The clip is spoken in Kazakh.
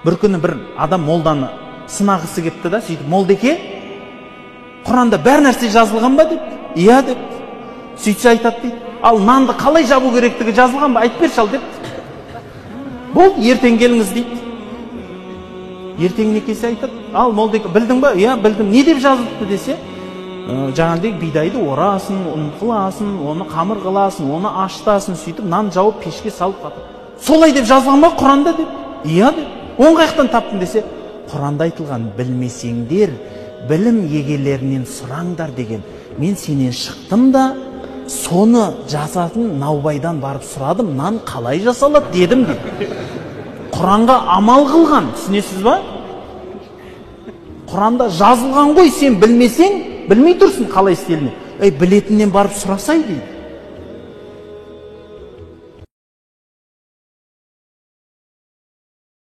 Бір күні бір адам молданы сынағысы кепті да, сөйтіп: молдеке, Құранда бәр нәрсе жазылған ба депті. Иә депті. Сөйтсе айтады дейді: ал нанды қалай жабу керектігі жазылған ба, айтып берші ал депті. Болды, ертең келіңіз дейді. Ертеңіне келсе айтады: ал молдеке, білдің ба? Иә, білдім. Не деп жазылыпты десе, жаңағыдай бидайды орасың, ұн қыласың, оны қамыр қыласың, оны ашытасың, сөйтіп нан жауып пешке салып қатыр. Солай деп жазылған ба Құранда деп. Иә деп. Оны қаяқтан таптың десе, Құранда айтылған, білмесеңдер білім егелерінен сұраңдар деген. Мен сенен шықтым да, соны жасатын наубайдан барып сұрадым, нан қалай жасалады дедім дейді. Құранға амал қылған, түсінесіз ба? Құранда жазылған ғой, сен білмесең, білмей тұрсың қалай істелінеді. Ей, білетіннен барып сұрасай дейді.